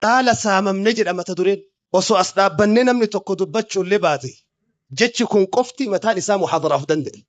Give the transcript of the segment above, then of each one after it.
Dhaala saamamne jedha mata dureen. Osoo as dhaabbannee namni tokko dubbachuullee baate, jechi kun qofti mataan isaa muhaadaraaf danda'e.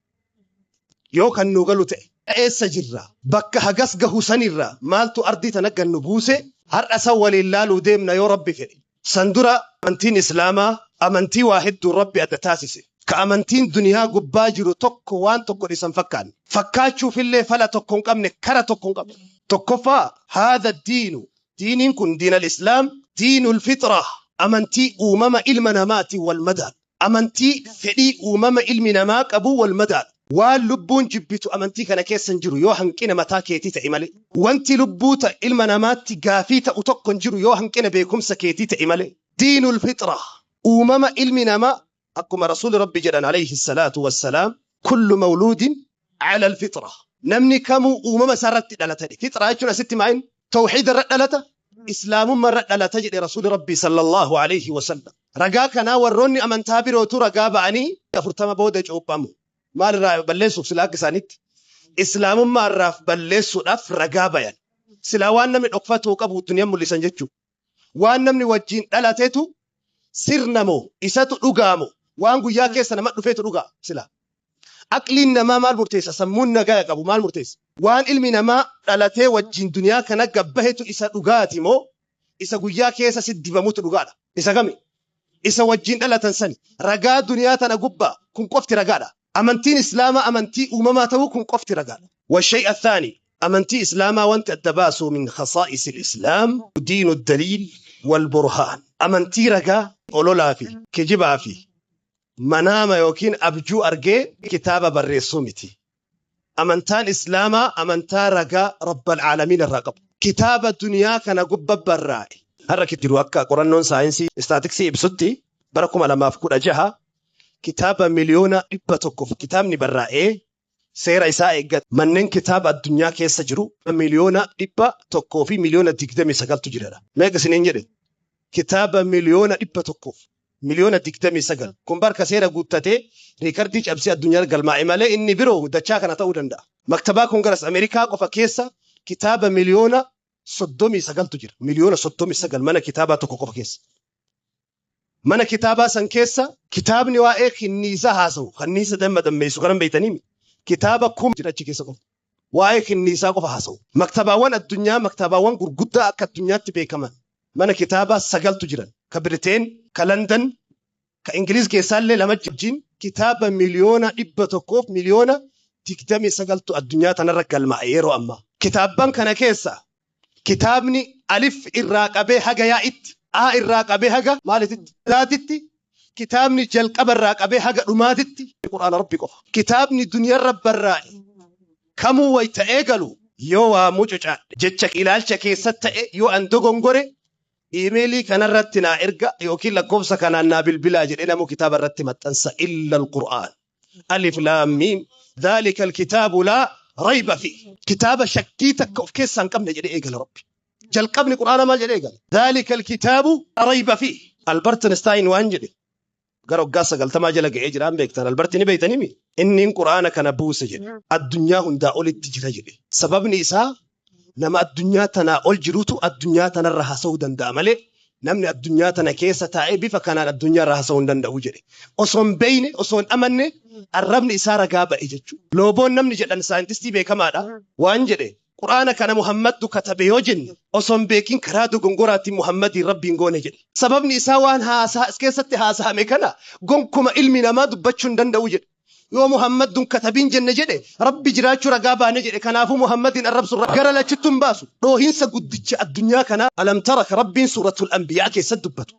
Yoo kan nu galu ta'e. Eessa jirra? Bakka hagas gahu sanirra maaltu ardii tana gannu buuse? Har'a san waliin laaluu deemna yoo Rabbi fedhe. San dura amantiin Islaamaa amantii waa hedduun Rabbi adda taasise. Ka amantiin duniyaa gubbaa jiru tokko waan tokko dhisan fakkaanne. Fakkaachuufillee fala tokko hin qabne, kara tokko hin qabne. Tokkoffaa, haadha diinu, diiniin kun diinal Islaam, diinul fixra, amantii uumama ilma namaatiin wal madaalu. Amantii fedhii uumama ilmi namaa qabu wal madaalu. Waan lubbuun jibbitu amantii kana keessa hin jiru yoo hanqina mataa keetii ta'e malee. Wanti lubbuu ta ilma namaatti gaafii ta'u tokko hin jiru yoo hanqina beekumsa keetii ta'e malee. Diinul fixra, uumama ilmi namaa, akkuma Rasuuli Rabbi jedhan alayhi salaatu wassalaam, kullu mawluudin ala alfixra. Namni kamuu uumama isaa irratti dhalata jedhe. Fixraa jechuun asitti maa'in tawxiida irra dhalata, Islaamummaa irra dhalata jedhe Rasuuli Rabbi sallallahu alayhi wasallam. Ragaa kanaa warroonni amantaa birootu ragaa ba'anii 40 booda cuuphamu. Maal irraa balleessuuf silaa akka isaanitti? Islaamummaa irraaf balleessuudhaaf ragaa bayan. Silaa waan namni dhokfatuu qabu duniyaan mul'isan jechuudha. Waan namni wajjin dhalatetu sirna moo isatu dhugaa moo waan guyyaa keessa nama dhufeetu dhugaa silaa? Aqliin namaa maal murteessa? Sammuun nagaya qabu maal murteessa? Waan ilmi namaa dhalatee wajjin duniyaa kana gabbahetu isa dhugaati moo isa guyyaa keessa si dibamutu dhugaadha? Isa kami? Isa wajjin dhalatan sani. Ragaa duniyaa tana gubbaa kun qofti ragaadha. Amantiin Islaamaa amantii uumamaa ta'uu kun qofti ragaadha. والشيء الثاني، amantii Islaamaa wanti adda baasu، من خصائص الإسلام دين الدليل والبرهان. Amantii ragaa, ololaa fi kijibaa fi manaama yookiin abjuu argee kitaaba barreessuu miti. Amantaan Islaamaa amantaa ragaa Rabbal Caalamiin irraa qabu. Kitaaba duniyaa kana gubba barraa'e. Har'a jiru akka qorannoon saayinsii istaatiksii ibsutti, bara 2016 kitaaba 100,000,000 kitaabni barraa'ee seera isaa eeggate manneen kitaaba addunyaa keessa jiru 100,000,029tu jira. Meeqa isiniin jedhe? Kitaaba 100,000,029. Kun barka seera guuttatee riikardii cabsee addunyaa galmaa'e malee inni biroo dachaa kana ta'uu danda'a. Maktabaa Koongiras Ameerikaa qofa keessa kitaaba 39,000,000tu jira. 39,000,000 mana kitaabaa tokko qofa keessa. Mana kitaabaa san keessa kitaabni waa'ee kinniisaa haasa'u, kanniisa damma dammeessu kanan beektanii, kitaaba 1000 jira achi keessa qofa. Waa'ee kinniisaa qofa haasa'u. Maktabaawwan addunyaa, maktabaawwan gurguddaa akka addunyaatti beekaman mana kitaabaa sagaltu jiran. Ka Biriteen, ka London, ka Ingiliz keessaallee lama wajjin kitaaba 100,000,029,000tu addunyaa tanarra galmaa'e yeroo ammaa. Kitaabban kana keessa kitaabni alif irraa qabee haga yaa'itti, a irraa qabee haga maaliititti, laatitti, kitaabni jalqaba irraa qabee haga dhumaatitti Qur'aana Rabbi qofa. Kitaabni duniyarra barraa'e kamuu wayta eegalu, yoo waa mucucaadhe, jecha ilaalcha keessatti ta'e yoo an dogongore, iimeelii kanarratti naa erga yookiin lakkoofsa kanaan naa bilbilaa jedhee namuu kitaaba irratti maxxansa illa al-Qur'aan. Alif laam miim ذلك الكتاب لا ريب فيه. Kitaaba shakkii takka of keessaa hin qabne jedhee eegala Rabbi. Jalqabni Qur'aana maal jedhee eegala? ذلك الكتاب لا ريب فيه. Albert Einstein waan jedhe, gara waggaa 90 jala ga'ee jiraan beektan. Alberti ni beektanii, inni Qur'aana kana buuse jedhe addunyaa hundaa olitti jira jedhe. Sababni isaa nama addunyaa tanaa ol jirutu addunyaa tanarra haasa'uu danda'a malee namni addunyaa tana keessa taa'ee bifa kanaan addunyaa irra haasa'uu hin danda'u jedhe. Osoo hin beeyne, osoo hin amanne, arrabni isaa ragaa ba'e jechuudha. Looboon namni jedhan saayintistii beekamaadha. Waan jedhe, Qur'aana kana Muhammaddu katabe yoo jenne, osoo hin beekin karaa dogongoraatiin Muhammadiin Rabbiin goone jedhe. Sababni isaa waan haasaa as keessatti haasa'ame kana gonkuma ilmi namaa dubbachuu hin danda'u jedhe. Yoo Muhammadun katabiin jenne jedhe, Rabbi jiraachuu ragaa baane jedhe. Kanaafuu Muhammadiin arrabsu gara lachittu hin baasu. Dhoohinsa guddicha addunyaa kanaa alam tara ka Rabbiin Suuratul Anbiyaa keessatti dubbatu.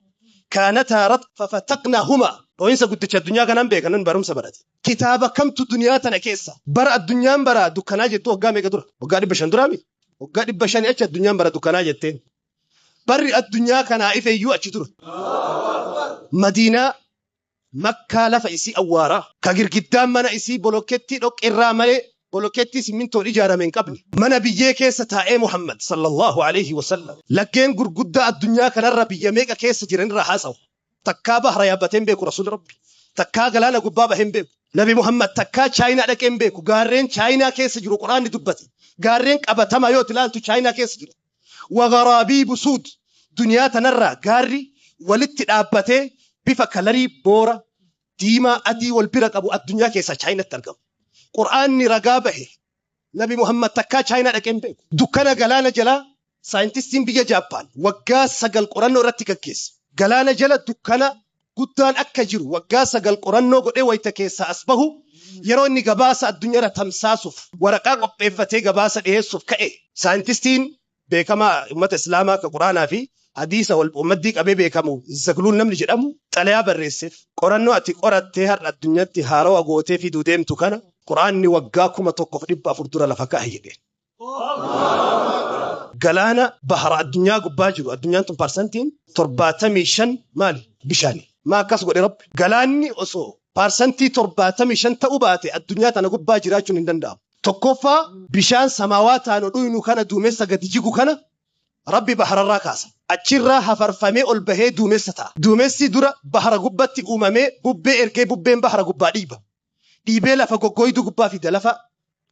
كانتا رتقا ففتقناهما. Dhoohinsa guddicha addunyaa kanaan beekanan barumsa barate. Kitaaba kamtu duniyaa tana keessa bara addunyaan bara dukkanaa jettu waggaa meeqa dura? Waggaa 500 duraami? Waggaa 500 achi addunyaan bara dukkanaa jetteen. Barri addunyaa kanaa ife iyyuu achi dura. Madiinaa Makkaa lafa isii awwaaraa, ka girgiddaan mana isii bolokettii dhoqqeerraa malee bolokettii simmintoon ijaarame hin qabne. Mana biyyee keessa taa'ee Muhammad sallallahu alaihi wasallam laggeen gurguddaa addunyaa kanarra biyya meeqa keessa jiranirraa haasawa. Takkaa bahra yaabbatee hin beeku Rasuulli Rabbi. Takkaa galaana gubbaa bahee hin beeku. Nabi Muhammad takkaa Chaayinaa dhaqee hin beeku. Gaarreen Chaayinaa keessa jiru Quraanni dubbate. Gaarreen qabatamaa yoo ilaaltu Chaayinaa keessa jira. وغرابيب سود. Duniyaa tanarraa gaarri walitti dhaabbatee bifa kalarii boora diimaa adii wal bira qabu addunyaa keessaa Chaayinatti argama. Qur'aanni ragaa bahe Nabi Muhammad takkaa Chaayinaa dhaqee hin beeku. Dukkana galaana jalaa saayintistiin biyya Jaappaan waggaa 9 qorannoo irratti gaggeesse. Galaana jala dukkana guddaan akka jiru waggaa 9 qorannoo godhee wayita keessaa as bahu yeroo inni gabaasa addunyaarra tamsaasuuf waraqaa qopheeffatee gabaasa dhiyeessuuf ka'e saayintistiin beekamaa uummata Islaamaa ka Quraanaa fi hadiisa wal maddii qabee beekamu Zagluul namni jedhamu xalayaa barreesseef qorannoo ati qorattee har'a addunyaatti haarawa gootee fiduu deemtu kana Quraanni waggaa 1400 dura lafa kaa'e jedheen. Galaana bahara addunyaa gubbaa jiru addunyaan tun parsantiin 75 maali bishaani. Maa akkas godhe Rabbi? Galaanni osoo parsantii 75 ta'uu baate addunyaa tana gubbaa jiraachuun hin danda'amu. Tokkoffaa bishaan samaawaa taanu dhuynu kana duumessa gadi jigu kana Rabbi bahararraa kaasa. Achirraa hafarfamee ol bahee duumessa ta'a. Duumessi dura bahara gubbatti uumamee bubbee ergee bubbeen bahara gubbaa dhiiba. Dhiibee lafa goggooyduu gubbaa fida. Lafa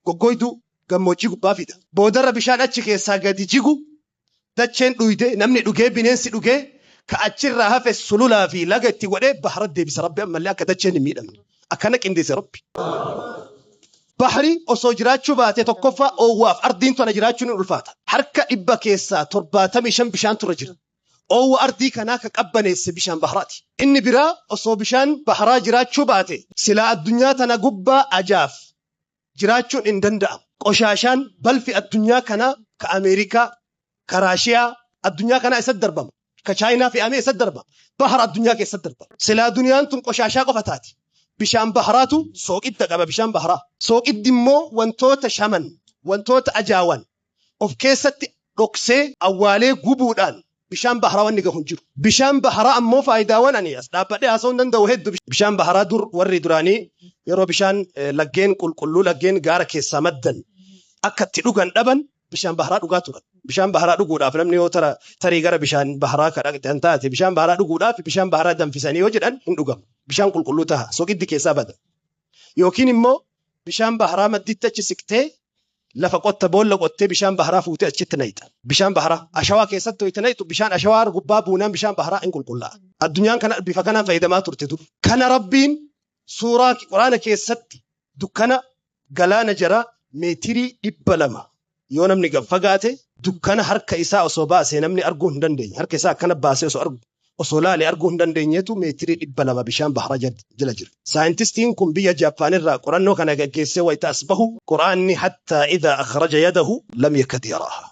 goggooyduu gammoojjii gubbaa fida. Boodarra bishaan achi keessaa gadi jigu dacheen dhuyde namni dhugee bineensi dhugee ka achirraa hafe sululaa fi laga itti godhee bahara deebisa Rabbi ammallee akka dacheen hin miidhamne. Akkana qindeesse Rabbi. Bahri osoo jiraachuu baate tokkoffaa oowwaaf ardiin tana jiraachuun hin ulfaata. Harka dhibba keessaa 75 bishaantu irra jira. Oowwa ardii kanaa ka qabbaneesse bishaan bahraati. Inni biraa osoo bishaan bahraa jiraachuu baate silaa addunyaa tana gubbaa ajaaf jiraachuun hin danda'amu. Qoshaashaan balfi addunyaa kanaa ka Ameerikaa, ka Raashiyaa addunyaa kanaa eessatti darbama? Ka Chaayinaa fe'amee eessatti darbama? Bahara addunyaa keessatti darbama. Silaa duniyaan tun qoshaashaa qofa taati. Bishaan bahraatu sooqidda qaba bishaan bahraa. Sooqiddi immoo wantoota shaman, wantoota ajaawan of keessatti dhoksee awwaalee gubuudhaan bishaan bahraa wanni gahu hin jiru. Bishaan bahraa ammoo faayidaawwan ani as dhaabbadhee haasa'uu hin danda'u heddu. Bishaan bahraa dur warri duraanii yeroo bishaan laggeen qulqulluu laggeen gaara keessaa maddan akka itti dhugan dhaban bishaan bahraa dhugaa turan. Bishaan bahraa dhuguudhaaf namni yoo tarii gara bishaan bahraa ka dhaqxan taate bishaan bahraa dhuguudhaaf bishaan bahraa danfisanii yoo jedhan hin dhugamu. Bishaan qulqulluu taha soqiddi keessaa bada. Yookiin immoo bishaan bahraa madditti achi siqtee lafa qotta boolla qottee bishaan bahraa fuutee achitti nayxa. Bishaan bahraa ashawaa keessatti hoyte nayxu bishaan ashawaa gubbaa buunaan bishaan bahraa hin qulqullaa'a. Addunyaan kana bifa kanaan fayyadamaa turte dur. Kana Rabbiin suuraa Quraana keessatti dukkana galaana jaraa meetirii 200 yoo namni gad fagaate dukkana harka isaa osoo baasee namni arguu hin dandeenye harka isaa akkana baasee osoo argu osoo laale arguu hin dandeenyeetu meetirii 200 bishaan bahara jala jira. Saayintistiin kun biyya Jaappaan irraa qorannoo kana gaggeessee wayita as bahu Quraanni hattaa idhaa akhraja yadahu lam yakad yaraaha.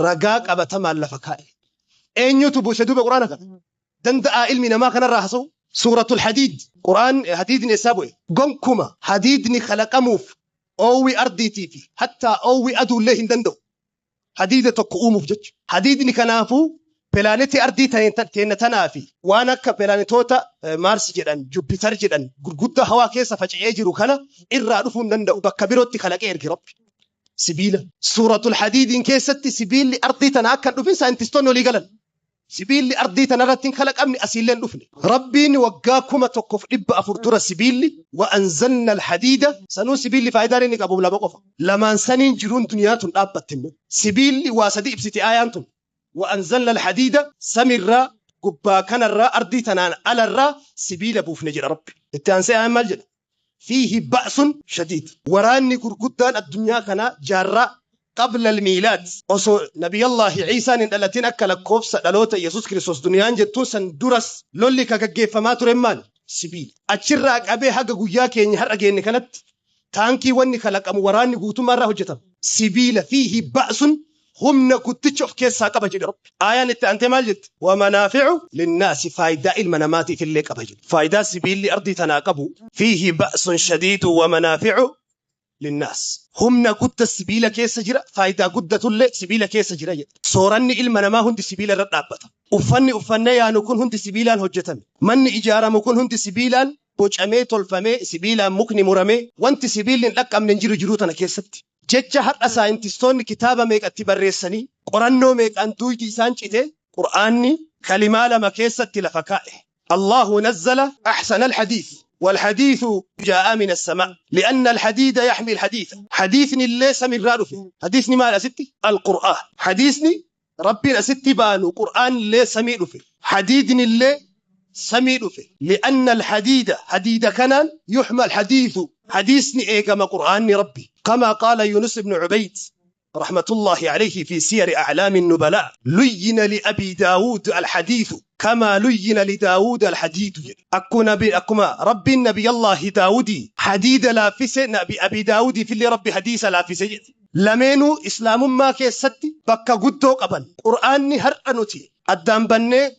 Ragaa qabatamaan lafa kaa'e. Eenyutu buuse duuba Quraana kana? Danda'aa ilmi namaa kanarraa haasa'u? Suuratul Hadiid Qur'aan hadiidni eessaa bu'e? Gonkuma hadiidni kalaqamuuf oowwi ardiitii fi hattaa oowwi aduullee hin danda'u. Hadiida tokko uumuuf jecha. Hadiidni kanaafuu pilaanetii ardii teenna tanaa fi waan akka pilaanetoota Maars jedhan, Jupiter jedhan gurguddaa hawaa keessa faca'ee jiru kana irraa dhufuu hin danda'u. Bakka birootti kalaqee erge Rabbi. Sibiila. Suuratul Hadiidiin keessatti sibiilli ardii tana akka hin dhufin saayintistoonni walii galan. Sibiilli ardii tana irratti hin kalaqamne asiillee hin dhufne. Rabbiin waggaa 1400 dura sibiilli wa anzalna alhadiida sanuu sibiilli faayidaan inni qabu lama qofa. Lamaan saniin jiruun duniyaa tun dhaabbatte immoo. Sibiilli waa sadi ibsiti aayaan tun. Wa anzalna alhadiida samirraa gubbaa kanarraa ardii tanaan alarraa sibiila buufne jedha Rabbi. Itti aansee aayaan maal jedha? Fiihi ba'sun shadiid. Waraanni gurguddaan addunyaa kanaa jaarraa qabla al-miilaad osoo Nabiyallaahi Iisaan hin dhalatin akka lakkoofsa dhaloota Yesuus Kiristoos duniyaan jettuun san duras lolli ka gaggeeffamaa ture maali? Sibiila. Achirraa qabee haga guyyaa keenya har'a geenne kanatti taankii wanni kalaqamu waraanni guutummaa irraa hojjetama. Sibiila fiihi ba'sun humna guddicha of keessaa qaba jedhe Rabbi. Aayaan itti aantee maal jetti? Wa manaafi'u linnaasi faayidaa ilma namaatiif illee qaba jedhe. Faayidaa sibiilli ardii tanaa qabu fiihi ba'sun shadiidu wa manaafi'u linnaas. Humna gudda sibiila keessa jira, faayidaa guddatullee sibiila keessa jira jedhe. Sooranni ilma namaa hundi sibiila irra dhaabbata. Uffanni uffannee yaanu kun hundi sibiilaan hojjetame. Manni ijaaramu kun hundi sibiilaan bocamee tolfamee, sibiilaan mukni muramee, wanti sibiilli hin dhaqqabne hin jiru jiruu tana keessatti. Jecha har'a saayintistoonni kitaaba meeqa itti barreessanii, qorannoo meeqaan duuydi isaan cite, Qur'aanni kalimaa lama keessatti lafa kaa'e. Allaahu nazzala ahsana alhadiith walhadiithu jaa'a mina assamaa li'anna alhadiida yaxmi alhadiitha. Hadiisni illee samiirraa dhufe. Hadiisni maali asitti? Alqur'aan. Hadiisni Rabbiin asitti baanu Qur'aan illee samii dhufe. Hadiidni illee samii dhufe. Li'anna alhadiida hadiida kanaan yuhma alhadiidu hadiisni eegama Qur'aanni Rabbi. Kamaa qaala Yunus ibnu Cubayd رحمة الله عليه في سير أعلام النبلاء لين لأبي داود الحديث كما لين لداود الحديد. أكو نبي أكما ربي النبي الله داودي حديد لا في نبي أبي داود في اللي ربي حديث لا في سجد. لمنو إسلام ما كيستي بكا قدو قبل قرآن هر أنوتي أدام بني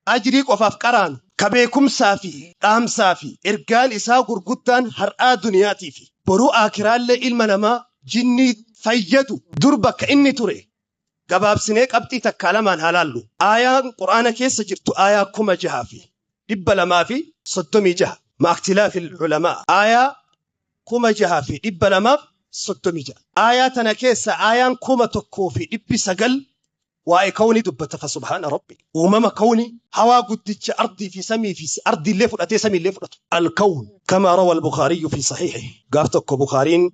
أجريك وفافكران كبيكم سافي قام سافي إرقان إساء قرقودان هر دنياتي في برو آكران لإلمنا ما جني fayyadu dur bakka inni ture gabaabsinee qabxii takka lamaan halaallu. Aayaan Qur'aana keessa jirtu aayaa 6236 ma ikhtilaafi ulamaa aayaa 6236 aayaa tana keessa aayaan 1900 waa'ee kawnii dubbata. Fa subhaana rabbi uumama kawnii hawaa guddicha ardii fi samii fi ardii illee fudhatee samii illee fudhatu alkawn kama rawa al-Bukhaariyyu fi sahiihi. Gaaf tokko Bukhaariin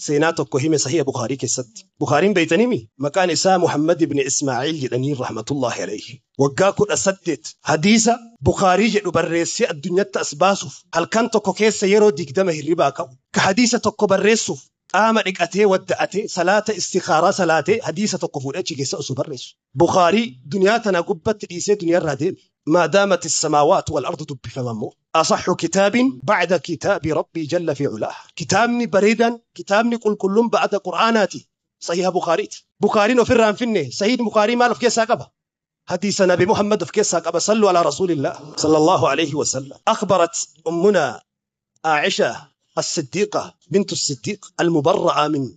seenaa tokko hime sahiha Bukhaarii keessatti. Bukhaariin beeytanimi maqaan isaa Muhammad ibn Ismaaciil jedhanii rahmatullahi alayhi. Waggaa 18 hadiisa Bukhaarii jedhu barreessee addunyatti as baasuuf halkan tokko keessa yeroo 20 hirribaa ka'u. Ka hadiisa tokko barreessuuf qaama dhiqatee wadda'atee salaata istikhaaraa salaatee hadiisa tokko fuudhee achi keessa osoo barreessu. Bukhaarii duniyaa tana gubbatti dhiisee duniyaarraa deeme. ما دامت السماوات والأرض دبفممو أصح كتاب بعد كتاب ربي جل في علاه. كتابني بريدا كتابني قل كلهم بعد قرآناتي صحيح بخاري. بخاري وفران فيني صحيح بخاري ماله في كيس قبه حديث نبي محمد في كيس قبه. صلوا على رسول الله صلى الله عليه وسلم. أخبرت أمنا عائشة الصديقة بنت الصديق المبرعة من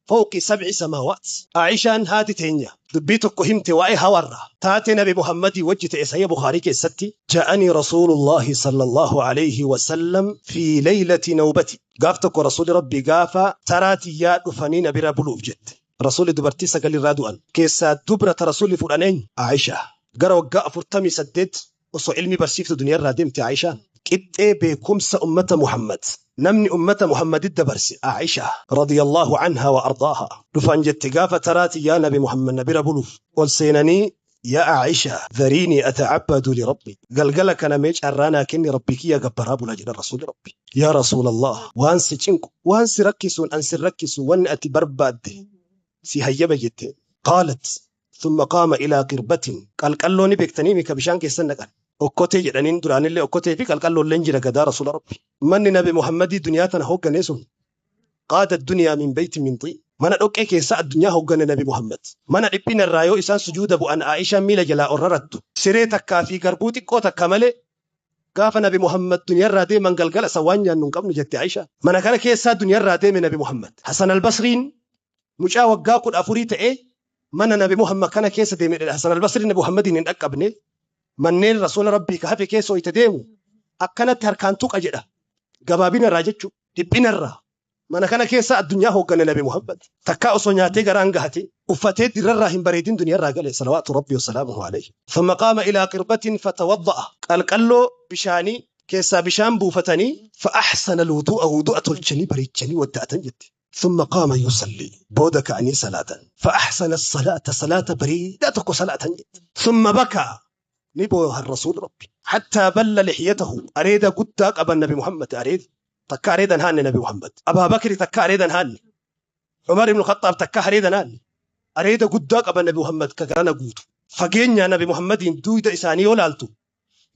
فوق 7 سماوات. عائشة هاتي تهنيا دبيتك همت وأي هورة تاتي نبي محمد وجهت إسحاق بخاري كستي جاءني رسول الله صلى الله عليه وسلم في ليلة نوبتي. قافتك رسول ربي قافا تراتي يا دفنين برا جد رسول دبرتي سقل رادوان كيسا دبرة رسول فلانين عائشة قرأ وقا فرتمي سدد وصو علمي برسيفت دنيا رادمت عائشة كت بكمس أمة محمد نمني أمة محمد الدبرسي عائشة رضي الله عنها وأرضاها. رفان قافة تراتي يا نبي محمد نبي ربلوف والسينني يا عائشة ذريني أتعبد لربي. قلقلك أنا ميج أرانا كني ربك يا قبراب لجل الرسول ربي يا رسول الله وانسي تشنكو وانسي ركسون أنسي ركسون وان أتي برباد سيهيبة جت. قالت ثم قام إلى قربة قال قالوني بكتنيمي كبشان كيسنك okkotee jedhaniin duraanillee okkotee fi qalqalloolleen jira gadaa rasuula rabbi. Manni nabi Muhammadii duniyaa tana hooggane sun qaada duniyaa min beyti min xiin. Mana dhoqqee keessa addunyaa hooggane nabi Muhammad. Mana dhiphina irraa yoo isaan sujuuda bu'an Aishaan miila jalaa orrarattu. Siree takkaa fi garbuu xiqqoo takka malee gaafa nabi Muhammad duniyaarraa deeman galgala isa waan nyaannu hin qabnu jette Aishaan. Mana kana keessaa duniyaarraa deeme nabi Muhammad. Hasan al-Basriin mucaa waggaa 14 ta'ee mana nabi Muhammad kana keessa deeme. Hasan al-Basriin nabi Muhammadiin hin dhaqqabne. Manneen rasuula rabbii ka hafe keessa hoyte deemu akkanatti harkaan tuqa jedha. Gabaabina irraa jechuudha. Dhiphina irraa. Mana kana keessa addunyaa hooggane nabi Muhammad. Takkaa osoo nyaatee garaan gahate uffatee dirrarraa hin bareedin duniyaarraa gale salawaatu rabbii wasalaamuhu alayhi. Thumma qaama ilaa qirbatin fatawadda'a. Qalqalloo bishaanii keessaa bishaan buufatanii fa ahsana alwudu'a wudu'a tolchanii bareechanii wadda'atan jette. ثم قام يصلي بودك أني صلاة فأحسن الصلاة صلاة بريدتك صلاة ثم بكى نبوها الرسول ربي حتى بل لحيته. أريد قدك أبا النبي محمد أريد تكا أريد هاني نبي محمد. أبا بكر تكا أريد هاني. عمر بن الخطاب تكا أريد هاني. أريد قدك أبا النبي محمد كغانا قوت فجينا نبي محمد دويد إساني ولالتو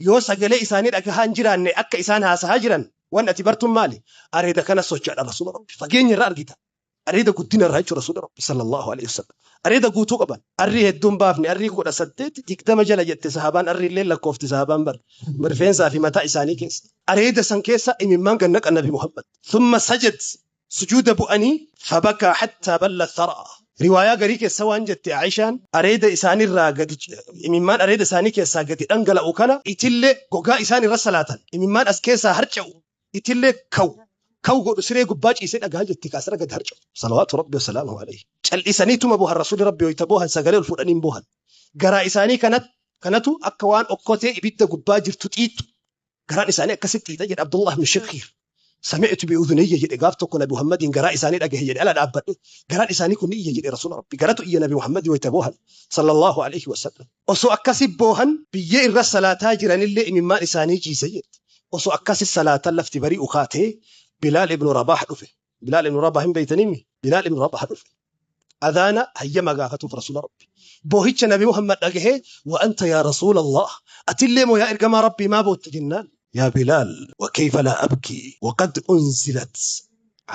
يو سجلي إساني أكا هانجران أكا إسان هاسا هاجران وأن أتبرتم مالي أريد كان سوتش على رسول ربي فجينا رأرجتا أريد قدنا رأيت رسول ربي صلى الله عليه وسلم. أريد قوتو قبل أريه الدم بافني أريه قد أسدت تقدم جل جت سهبان أريه الليل كوفت سهبان بر مرفين في متى إساني كيس أريد سن كيسة إمام من قنق النبي محمد. ثم سجد سجود بؤني فبكى حتى بل الثرى. رواية غريكة سوان جت عائشان أريد إساني الراقد إمام أريد إساني كيسة قد أنقل أوكنا إتلي قوقا إساني رسلاتا إمام أسكيسة هرجو إتلي كو كو قد سري قباج إسان أقال جت كاسرة قد هرجو صلوات ربي وسلامه عليه. الإساني توم أبوها الرسول ربي ويتبوها سجلوا الفلانين بوها جرا إساني كانت أكوان أقوتي إبيت قباج تطيت جرا إساني كست تيجي عبد الله بن شخير. Sami'tu bi udhunayya jedhe gaaf tokko Nabi Muhammadiin garaa isaanii dhagahe jedhe ala dhaabbadhe garaan isaanii kun ni iyya jedhe Rasuula Rabbi garatu iyya Nabi Muhammadii wayita boohan sallallahu alaihi wasallam. Osoo akkasi boohan biyyee irra salaataa jiranillee imimmaan isaanii jiise jedhe. Osoo akkasi salaatan lafti bari'u kaatee Bilaal ibnu Rabaah dhufe. Bilaal ibnu Rabaah hin beeytaniimi? Bilaal ibnu Rabaah dhufe. Adhaana hayyama gaafatuuf Rasuula Rabbi. Boohicha Nabi Muhammad dhagahee wa anta yaa Rasuula Allah atillee moo yaa ergamaa Rabbii maa bootta jennaan. Yaa Bilaal wa kayfa laa abkii waqad unzilat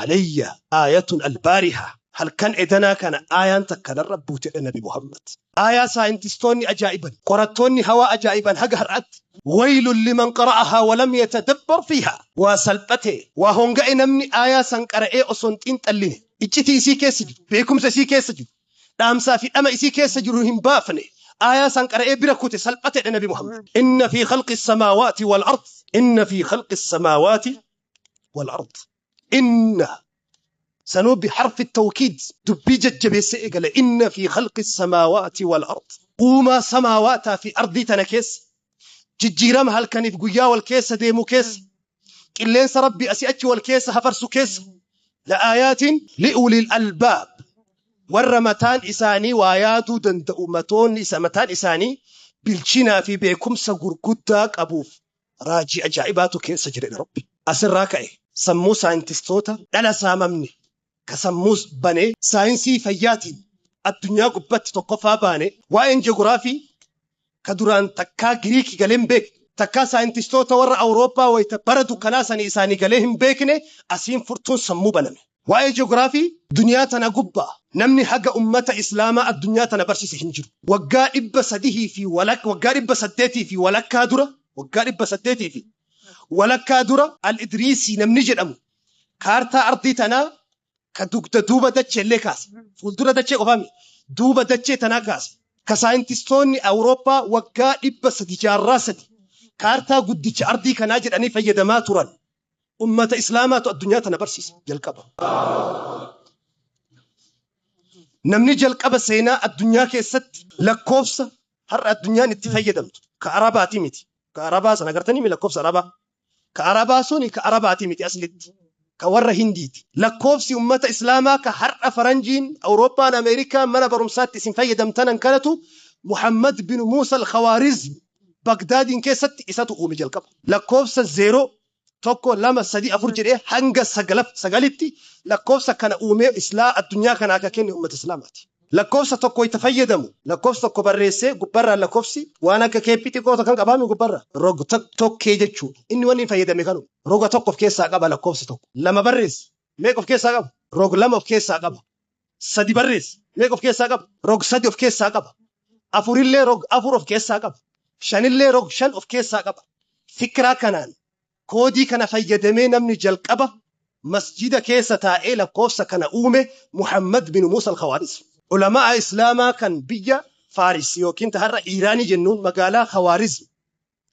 alayya aayatun albaariha halkan edanaa kana aayaan takka narra buute jedhe Nabi Muhammad. Aayaa saayintistoonni ajaa'iban qorattoonni hawaa ajaa'iban haga har'aatti waylun liman qara'ahaa walam yatadabbar fiihaa waa salphate waa honga'e namni aayaa san qara'ee osoo hin xiinxalline iccitii isii keessa jiru beekumsa isii keessa jiru dhaamsaa fi dhama isii keessa jiru hin baafne aayaa san qara'ee bira kute salphatedha Nabi Muhammad. Inna fi khalqi samaawaati wal ard inna fi khalqi samaawaati wal ard inna sanuu biharfi tawkiid dubbii jajjabeessee eegale inna fi khalqi samaawaati wal ard uumaa samaawaataa fi ardii tana keessa jijjiirama halkaniif guyyaa wal keessa deemu keessa qilleensa Rabbi asii achi wal keessa hafarsu keessa la'aayaatiin li'ulil albaab warra mataan isaanii waa yaaduu danda'u matoonni isa mataan isaanii bilchinaa fi beekumsa gurguddaa qabuuf raajii ajaa'ibaatu keessa jira Rabbi. Asirraa ka'e sammuu saayintistoota dhala saamamne ka sammuus banee saayinsii fayyaatiin addunyaa gubbatti tokkoffaa baane waa'een ji'oogiraafii ka duraan takkaa Giriikii galee hin beekne takkaa saayintistoota warra Awurooppaa wayita bara dukkanaa sanii isaanii galee hin beekne asiin furtuun sammuu baname. Waa'ee ji'oogiraafii duniyaa tana gubbaa namni haga ummata Islaamaa addunyaa tana barsiise hin jiru. Waggaa 300 fi waggaa 800 fi walakkaa dura waggaa 800 fi walakkaa dura Al-Idriisii namni jedhamu kaartaa ardii tanaa ka dugda duuba dachee illee kaase. Fuuldura dachee qofaa miti. Duuba dachee tanaa kaase. Ka saayintistoonni Awurooppaa waggaa 300 jaarraa sadi kaartaa guddicha ardii kanaa jedhanii fayyadamaa turan. Ummata Islaamaatu addunyaa tana barsiise jalqaba. Namni jalqaba seenaa addunyaa keessatti lakkoofsa har'a addunyaan itti fayyadamtu ka Arabaati miti. Ka Arabaa sana agartanii mi lakkoofsa Arabaa? Ka Arabaa suni ka Arabaati miti aslitti. Ka warra Hindiiti. Lakkoofsi ummata Islaamaa ka har'a faranjiin Awurooppaan Ameerikaan mana barumsaatti isin fayyadamtanan kanatu Muhammad bin Muusa al-Khawaarizm Bagdaadiin keessatti isatu uume jalqaba. Lakkoofsa 0 1 2 3 4 jedhee hanga 9tti lakkoofsa kana uumee islaa addunyaa kanaa akka kenne ummata Islaamaati. Lakkoofsa tokko itti fayyadamu lakkoofsa tokko barreessee gubbarraa lakkoofsi waan akka keeppii xiqqoo kan qabaame gubbarraa roga tokkee jechuudha. Inni wanni fayyadame kanuma roga tokko of keessaa qaba lakkoofsi tokko. Lama barreesse meeqa of keessaa qaba? Rog lama of keessaa qaba. Sadi barreesse meeqa of keessaa qaba? Rog sadi of keessaa qaba. Afurillee rog afur of keessaa qaba. Shanillee rog shan of keessaa qaba. Fikiraa kanaan koodii kana fayyadamee namni jalqaba masjida keessa taa'ee lakkoofsa kana uume Muhammad bin Muusa al-Khawaarizm. Ulamaa Islaamaa kan biyya Faaris yookiin har'a Iiraanii jennuun magaalaa Khawaarizm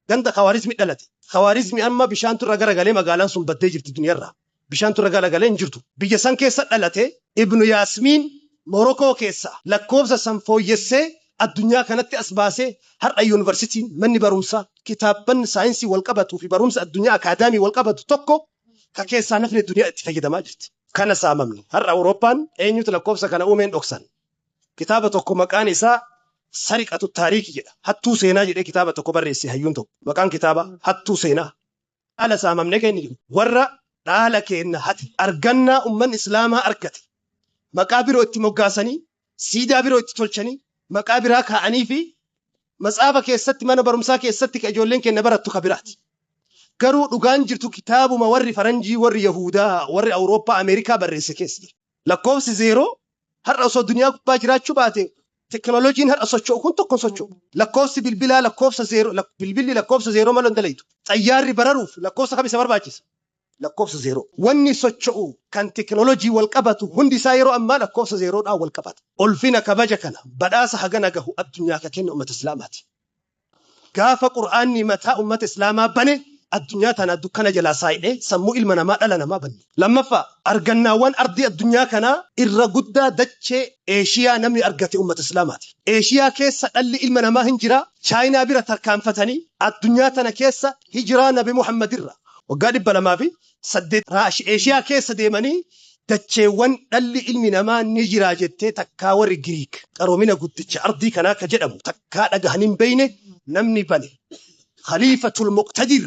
ganda Khawaarizmi dhalate. Khawaarizmi amma bishaantu irra garagalee magaalaan sun baddee jirti duniyarraa. Bishaantu irra garagalee hin jirtu. Biyya san keessa dhalate Ibnu Yaasmiin Morokoo keessa lakkoofsa san fooyyessee addunyaa kanatti as baasee har'a yuunivarsiitiin manni barumsaa kitaabban saayinsii wal qabatuu fi barumsa addunyaa akaadaamii wal qabatu tokko ka keessaa nafni duniyaa itti fayyadamaa jirti. Kana saamamne har'a Awurooppaan eenyutu lakkoofsa kana uumeen dhoksan. Kitaaba tokko maqaan isaa Sariqatu Taariikii jedha. Hattuu seenaa jedhee kitaaba tokko barreesse hayyuun tokko. Maqaan kitaaba hattuu seenaa. Dhaala saamamne kenni jiru. Warra dhaala keenna hate argannaa ummanni Islaamaa argate maqaa biroo itti moggaasanii siidaa biroo itti tolchanii maqaa biraa kaa'anii fi matsaafa keessatti mana barumsaa keessatti ka ijoolleen keenya barattu ka biraati. Garuu dhugaan jirtu kitaabuma warri faranjii warri Yahudaa warri Awurooppaa Ameerikaa barreesse keessa jira. Lakkoofsi 0 har'a osoo duniyaa gubbaa jiraachuu baate teknooloojiin har'a socho'u kun tokko hin socho'u. Lakkoofsi bilbilaa lakkoofsa 0 bilbilli lakkoofsa 0 malee hin dalaytu. Xayyaarri bararuuf lakkoofsa kam isa barbaachisa? Lakkoofsa 0. Wanni socho'u kan teknooloojii wal qabatu hundi isaa yeroo ammaa lakkoofsa 0dhaan wal qabata. Ulfina kabaja kana badhaasa hagana gahu addunyaa ka kenne ummata Islaamaati. Gaafa Qur'aanni mataa ummata Islaamaa bane addunyaa tana dukkana jalaa saayidhee sammuu ilma namaa dhala namaa banne. Lammaffaa argannaawwan ardii addunyaa kanaa irra guddaa dachee Eeshiyaa namni argate ummata Islaamaati. Eeshiyaa keessa dhalli ilma namaa hin jira. Chaayinaa bira tarkaanfatanii addunyaa tana keessa hijiraa Nabi Muhammad irra Waggaa 208 Eeshiyaa keessa deemanii dacheewwan dhalli ilmi namaa ni jiraa jettee takkaa warri Giriik qaroomina guddicha ardii kanaa ka jedhamu takkaa dhagahanii hin beeyne namni bane. Khaliifatul Muqtadir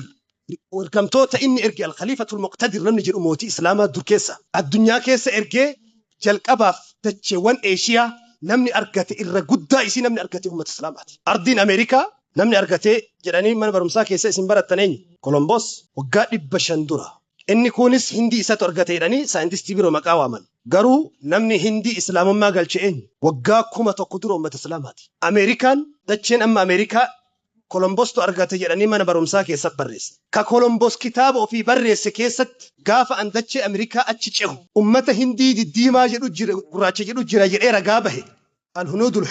ergamtoota inni erge, Al-Khaliifatul Muqtadir namni jedhu mootii Islaamaa dur keessa addunyaa keessa ergee jalqabaaf dacheewwan Eeshiyaa namni argate, irra guddaa isii namni argate uummata Islaamaati. Ardiin Ameerikaa namni argate jedhanii mana barumsaa keessa isin barattan eenyu? Kolombos waggaa 500 dura. Inni kunis Hindii isatu argate jedhanii saayintistii biroo maqaa waaman. Garuu namni Hindii Islaamummaa galche eenyu? Waggaa 1000 dura uummata Islaamaati. Ameerikaan, dacheen amma Ameerikaa Kolombostu argate jedhanii mana barumsaa keessatti barreesse. Ka Kolombos kitaaba ofii barreesse keessatti gaafa an dachee Ameerikaa achi cehu ummata Hindii diddiimaa jedhu jira, gurraacha jedhu jira jedhee ragaa bahe. Alhunuudul